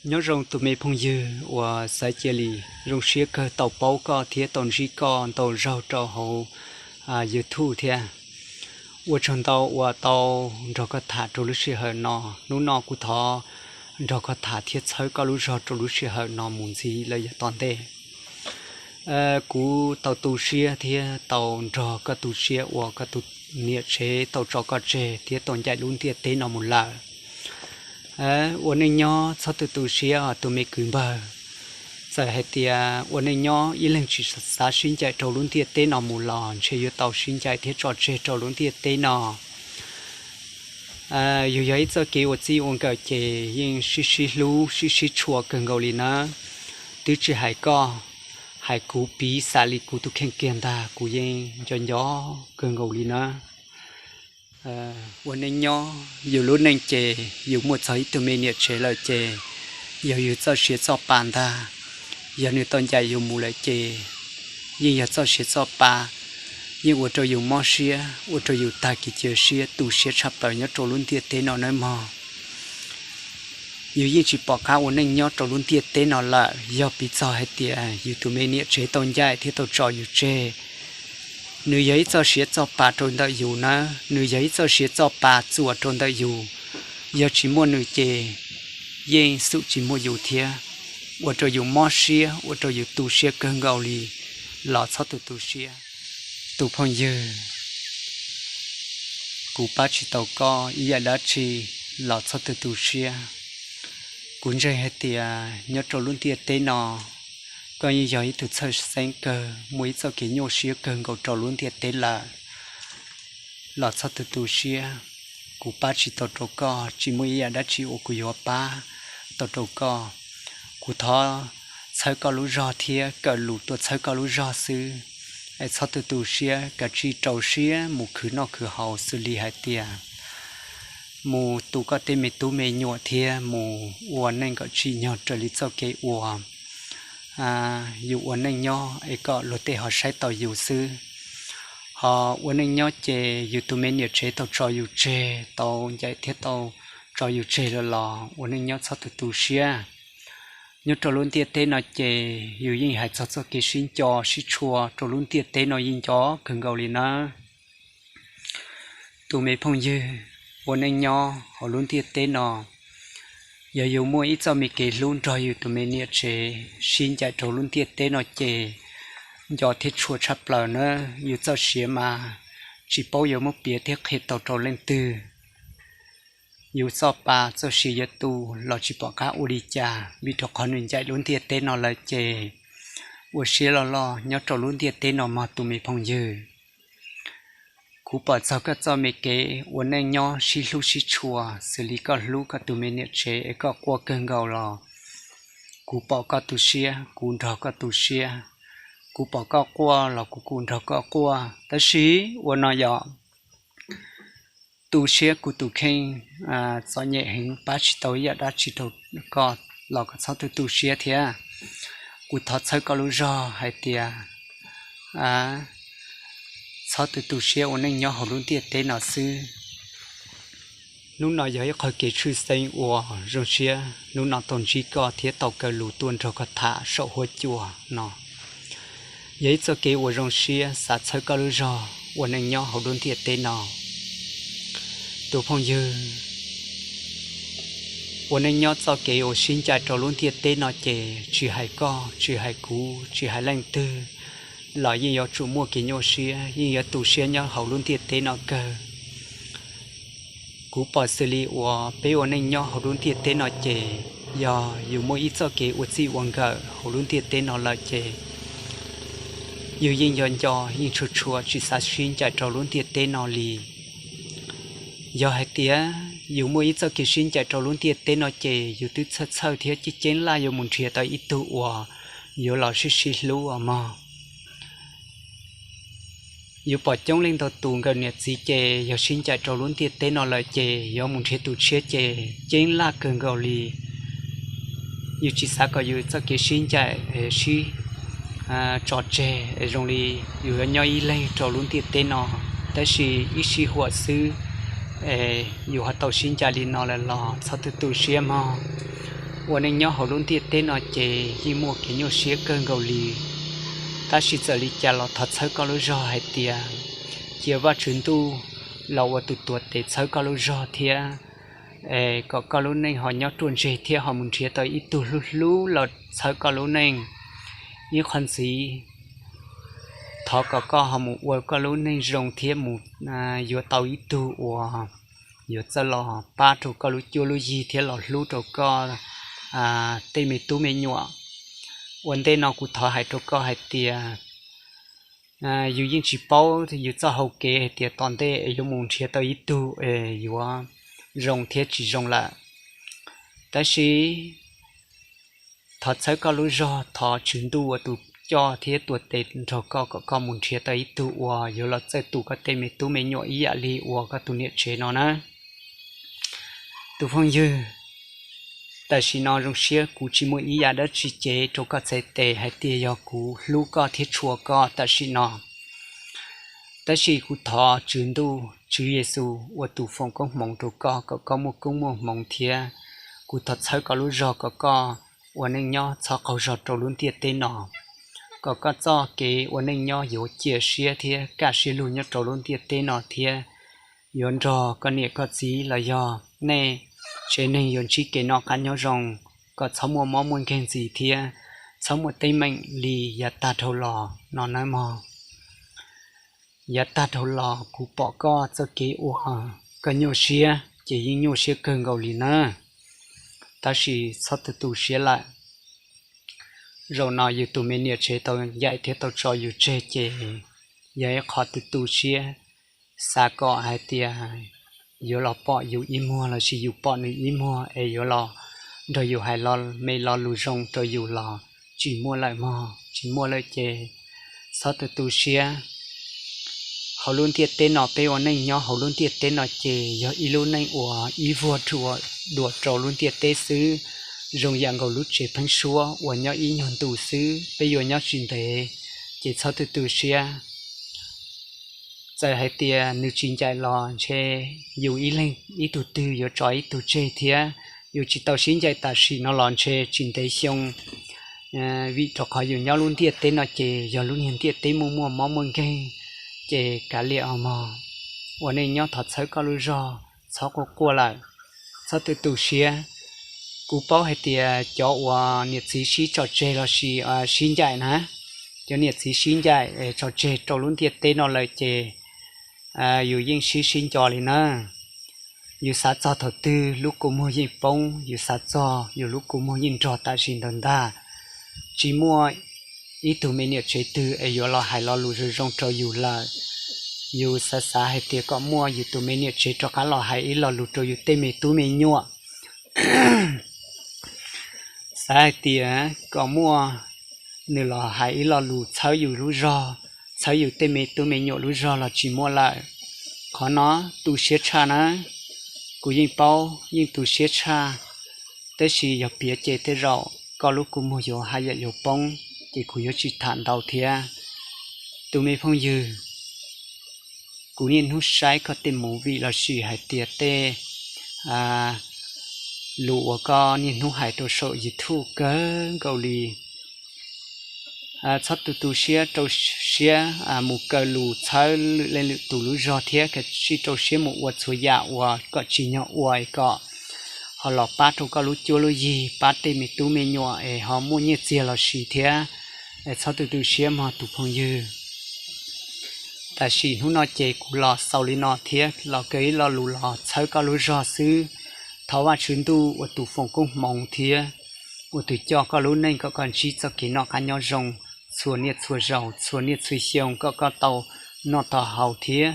Nyob zoo tus me phooj ywg uas Xaiv Cia Lis, zoo siab kawg tau paub koj thiab tau ntsib koj ntau zaug rau hauv YouTube thiab. Ua tsaug ntau uas tau nrog koj tham rau lub sij hawm no. Hnub no kuv thov nrog koj tham thiab txhawb koj lub zog rau lub sij hawm no mus ntxiv lawm yav tom ntej. Kuv tau tu siab thiab tau nrog koj tu siab uas koj tus niam tsev tau tso koj tseg thiab tau ncaim lub ntiaj teb no mus lawm. Ua neej nyob txhob tu tu siab os tus me kwv npawg. Txawm hais tias ua neej nyob ib leeg tsis xav sib ncaim rau lub ntiaj teb no mus los ntshe yuav tau sib ncaim thiab tso tseg rau lub ntiaj teb no. Yus yog ib txoj kev ua txij ua nkawm ces yeej sib sib hlub sib sib tshua kawg nkaus li nawb. Twb tsis hais koj, hais kuv piv xam li kuv tus kheej kiag ntag kuv yeej nco nco kawg nkaus li nawb. Ua neej nyob yus lub neej ces yus muaj txog ib tug me niam tsev lawm ces yog yus txoj siav txoj pa ntag. Yog nws tau ncaim yus mus lawm ces yeej yog txoj siav txoj pa, yeej ua rau yus mob siab, ua rau yus tag kev cia siab tu siab tshaj plaws nyob rau lub ntiaj teb no nawb mog. Yus yeej tsis pom qab ua neej nyob rau lub ntiaj teb no lawm yog piv txog hais tias yus tus me niam tsev tau ncaim thiab tau tso yus tseg. Nws yog ib txoj siav txoj pa rau ntawm yus nawb, nws yog ib txoj siav txoj pa txuas rau ntawm yus. Yog tsis muaj nws ces yeej xum tsis muaj yus thiab, ua rau yus mob siab, ua rau yus tu siab kawg nkaus li. Los txhob tu tu siab tus phooj ywg. Kuv pab tsis tau koj ib yam dab tsi, los txhob tu tu siab. Kuv ntseeg hais tias nyob rau lub ntiaj teb no, koj yeej yog ib tug txhawj xeeb kawg, muaj ib txoj kev nyuaj siab kawg nkaus rau lub ntiaj teb lawm. Los txhob tu tu siab, kuv pab tsis tau rau koj, tsis muaj ib yam dab tsi uas kuv yuav pab tau rau koj. Kuv thov txhawb koj lub zog thiab kawm lus tuaj txhawb koj lub zog xwb, es txhob tu tu siab, kav tsij rau siab mus khwv noj khwv haus xws li hais tias mus tu koj tej me tub me nyuam thiab mus ua neej kom tsim nyog raws li txoj kev uas yus ua neej nyob es kom luag tej ho saib tau yus xwb. Ho ua neej nyob ces yus tus me niam tsev tau tso yus tseg, tau ncaim thiab tau tso yus tseg lawm los ua neej nyob txhob tu tu siab. Nyob rau lub ntiaj teb no ces yus yeej hais txog txoj kev sib nco sib tshua rau lub ntiaj teb no yeej nco kawg nkaus li nawb. Tus me phooj ywg, ua neej nyob hauv lub ntiaj teb no, yog yus muaj ib txoj me kev hlub nrog yus tus me niam tsev sib ncaim rau lub ntiaj teb no ces nco thiab tshua tshaj plaws nawb. Yus txoj siav mas tsis paub yuav muab piav thiab qhia tau rau leej twg. Yus txoj pa txoj sia yuav tu los tsis pom qab ua li cas vim rau qhov nws ncaim lub ntiaj teb no lawm ces ua siab loj loj nyob rau lub ntiaj teb no mog tus me phooj ywg. Kuv pom txog koj txoj me kev ua neej nyob sib hlub sib tshua xws li koj hlub koj tus me niam tsev es koj quaj kawg nkaus los kuv pom koj tu siab, kuv nrog koj tu siab. Kuv pom koj quaj los kuv kuj nrog koj quaj, tab sis ua no yom, tu siab kuv tus kheej txom nyem heev pab tsis tau ib yam dab tsi rau koj los koj txhob tu tu siab thiab. Kuv thov txhawb koj lub zog hais tias txhob tu tu siab ua neej nyob hauv lub ntiaj teb no xwb. Hnub no yog ib qho kev tshwj xeeb uas zoo siab hnub no tau ntsib koj thiab tau kaw lus tuaj nrog koj tham saum huab cua no. Yog ib txoj kev uas zoo siab xav txhawb koj lub zog ua neej nyob hauv lub ntiaj teb no. Tus phooj ywg, ua neej nyob txoj kev uas sib ncaim rau lub ntiaj teb no ces tsis hais koj, tsis hais kuv, tsis hais leej twg los yeej yuav tsum muaj kev nyuaj siab, yeej yuav tu siab nyob hauv lub ntiaj teb no kawg. Kuv pom xws li uas peb ua neej nyob hauv lub ntiaj teb no ces yog yus muaj ib txoj kev ua txij ua nkawm hauv lub ntiaj teb no lawm ces yus yeej nco nco yeej tshua tshua tsis xav sib ncaim rau lub ntiaj teb no li. Yog hais tias yus muaj ib txoj kev sib ncaim rau lub ntiaj teb no ces yus twb txhawj txhawj thiab ceeb ceeb laj yuav mus nrhiav tau ib tug uas yuav los sib sib hlub os mog. Yus pom coob leej ntau tus nkawm niam txiv ces yog sib ncaim rau lub ntiaj teb no lawm ces yuav mus nrhiav tus tshiab ces ceeb laj kawg nkaus li. Yus tsis xav kom yus txoj kev sib ncaim sib tso tseg es zoo li yus yuav nyob ib leeg rau lub ntiaj teb no, tab sis ib sij huam xwb es yus ho tau sib ncaim li no lawm los txhob tu tu siab mog. Ua neej nyob hauv lub ntiaj teb no ces yeej muaj kev nyuaj siab kawg nkaus li, tab sis txawm li cas los thov txhawb koj lub zog hais tias cia Vajtswv ntuj los ua tus tuav tes txhawb koj lub zog thiab, es kom koj lub neej ho nyob ruaj ntseg thiab ho mus nrhiav tau ib tug hlub hlub los txhawb koj lub neej. Ib qhov ntxiv, thov kom koj ho mus ua koj lub neej zoo thiab mus yuav tau ib tug uas yuav txawj los pab rau koj lub cuab lub yig thiab los hlub rau koj tej me tub me nyuam. Ua ntej no kuv thov hais rau koj hais tias yus yeej tsis paub yus txoj hau kev hais tias tom ntej es yuav mus nrhiav tau ib tug es yuav zoo thiab tsis zoo lawm. Tab sis thov txhawb koj lub zog, thov Tswv Ntuj ua tus coj thiab tuav tes nrog koj kom koj mus nrhiav tau ib tug uas yuav los txawj tu koj tej me tub me nyuam ib yam li uas koj tus niam tsev no na. Tus phooj ywg, tam sim no zoo siab kuv tsis muaj ib yam dab tsi cev rau koj txhais tes hais tias yog kuv hlub koj thiab tshua koj tam sim no. Tab sis kuv thov Tswv Ntuj, Tswv Yexus ua tus foom koob hmoov rau koj kom koj muaj koob muaj hmoov thiab kuv thov txhawb koj lub zog kom koj ua neej nyob txhob qaug zog rau lub ntiaj teb no, kom koj txoj kev ua neej nyob yuav cia siab thiab kaj siab lug nyob rau lub ntiaj teb no thiab yuav nrog koj niam koj txiv los yog nej tsev neeg yuav ntsib kev noj qab nyob zoo, kom txhob muaj mob muaj nkeeg ntxiv thiab txhob muaj teeb meem li yav tag dhau los no nawb mog. Yav tag dhau los kuv pom koj txoj kev ua koj nyuaj siab ces yeej nyuaj siab kawg nkaus li nawb, tab sis txhob tu tu siab lawm. Zaum no yus tus me niam tsev tau ncaim thiab tau tso yus tseg ces yog ib qho tu tu siab, xav kom hais tias yuav los pom yus ib muag lossis yus pom nws ib muag es yuav los nrog yus hais me lo lus zoo rau yus los tsis muaj lawm mog, tsis muaj lawm ces txhob tu tu siab. Hauv lub ntiaj teb no peb ua neej nyob hauv lub ntiaj teb no ces yog ib lub neej uas ib vuag rhuav dua rau lub ntiaj teb xwb, zoo yam nkaus lub tsev pheeb suab uas nyob ib nyuag ntu xwb, peb yuav nyob tsis ntev ces txhob tu tu siab. Txawm hais tias nws tsis ncaim los ntshe yus ib leeg ib tug twg yuav tso ib tug tseg thiab yus tsis tau sib ncaim tam sim no los ntshe tsis ntev xyoo, vim rau qhov yus nyob lub ntiaj teb no ces yog lub niag ntiaj teb muaj muaj mob muaj nkeeg, ces kav liam os mog. Ua neej nyob thov txhawb koj lub zog, txhob quaj quaj lawm, txhob tu tu siab. Kuv paub hais tias cov uas niam txiv sib tso tseg lossis sib ncaim na, cov niam txiv sib ncaim tso tseg rau lub ntiaj teb no lawm ces yus yeej sib sib nco li na. Yus xav txog thaum twg lub kua muag yeej poob, yus xav txog yus lub kua muag yeej nrog tam sim ntawd ntag. Tsis muaj ib tug me niam tsev twg es yuav los hais lo lus zoo zoo rau yus lawm. Yus xav xav hais tias kom muaj yus tus me niam tsev rov qab los hais ib lo lus rau yus tej me tub me nyuam. Xav hais tias kom muaj nws los hais ib lo lus txhawb yus lub zog, txhawb yus tej me tub me nyuam lub zog los tsis muaj lawm. Qhov no tu siab tshaj na, kuv yeej paub yeej tu siab tshaj, tab sis yog piav ces tej zaum koj lub kua muag yuav haj yam yuav poob, ces kuv yuav tsis tham ntau thiab. Tus me phooj ywg, kuv niaj hnub saib koj tej movie lossis hais tias tej lus uas koj niaj hnub hais rau saum YouTube kawg nkaus li. Txhob tu tu siab, rau siab mus kaw lus txhawb lwm leej lwm tus lub zog thiab kav tsij rau siab mus ua txhua yam uas kom tsim nyog ua kom ho los pab rau koj lub cuab lub yig, pab tej me tub me nyuam es ho muaj nyiaj txiag los sis thiab. Txhob tu tu siab mog tus phooj ywg. Tam sim hnub no ces kuv los xaus li no thiab los kaw ib lo lus los txhawb koj lub zog xwb. Thov Vajtswv ntuj ua tus foom koob hmoov thiab ua tus coj koj lub neej kom koj ntsib txoj kev noj qab nyob zoo txhua niaj txhua zaus txhua niaj txhua xyoo, kom koj tau noj tau haus thiab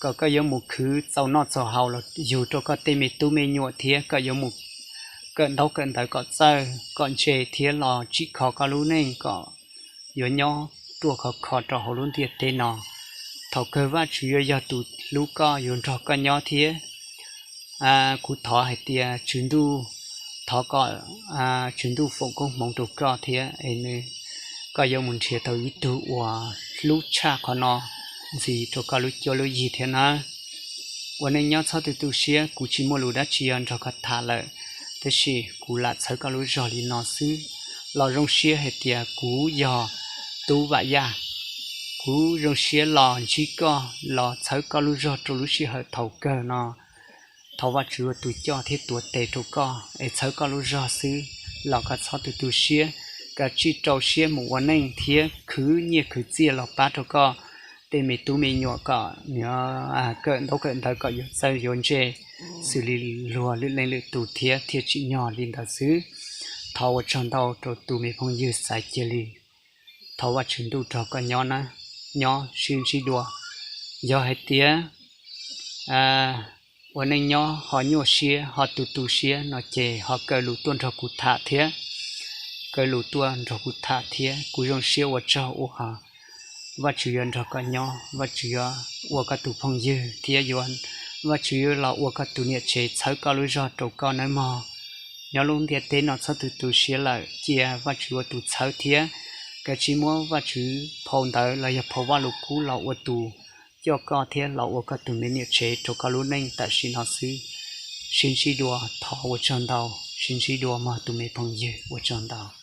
kom koj yuav mus khwv txaus noj txaus haus los yug rau koj tej me tub me nyuam thiab kom yuav mus kawm ntaub kawm ntawv kom txawj kom ntse thiab los tsim kho koj lub neej kom yuav nyob ruaj khov kho rau hauv lub ntiaj teb no. Thaum kawg Vajtswv yuav yog tus hlub koj yuav nrog koj nyob thiab. Kuv thov hais tias Tswv Ntuj, thov kom Tswv Ntuj foom koob hmoov rau koj thiab es nws, koj yuav mus nrhiav tau ib tug uas hlub tshaj qhov no ntxiv rau koj lub cuab lub yig thiab nawb. Ua neej nyob txhob tu tu siab, kuv tsis muaj lus dab tsi yuav nrog koj tham lawm. Tab sis kuv lam txhawb koj lub zog li no xwb, los zoo siab hais tias kuv yog Tub Vam Yaj. Kuv zoo siab los ntsib koj, los txhawb koj lub zog rau lub sij hawm thaum kawg no. Thov Vajtswv ua tus coj thiab tuav tes rau koj es txhawb koj lub zog xwb, los koj txhob tu tu siab, koj tsij rau siab mus ua neej thiab khwv nyiaj khwv txiaj los pab rau koj tej me tub me nyuam kom nws kawm ntaub kawm ntawv kom yuav txawj yuav ntse xws li luag lwm leej lwm tus thiab thiaj tsim nyog li ntawd xwb. Thov ua tsaug ntau rau tus me phooj ywg Xaiv Cia Li. Thov Vajtswv ntuj nrog koj nyob na, nyob sib ntsib dua. Yog hais tias ua neej nyob ho nyuaj siab ho tu tu siab no ces ho kaw lus tuaj nrog kuv tham thiab, kaw lus tuaj nrog kuv tham thiab. Kuv zoo siab ua tsaug uas Vajtswv yuav nrog koj nyob, Vajtswv yuav ua koj tus phooj ywg thiab yuav, Vajtswv yuav los ua koj tus niam tsev txhawb koj lub zog rau koj nawb mog. Nyob lub ntiaj teb no txhob tu tu siab lawm, cia Vajtswv ua tus txhawb thiab, koj tsij muab Vajtswv phau ntawv los yog phau Vajluskub los ua tus coj koj thiab los ua koj tus me niam tsev rau koj lub neej tam sim no xwb. Sib ntsib dua, thov ua tsaug ntau, sib ntsib dua mog tus me phooj ywg, ua tsaug ntau.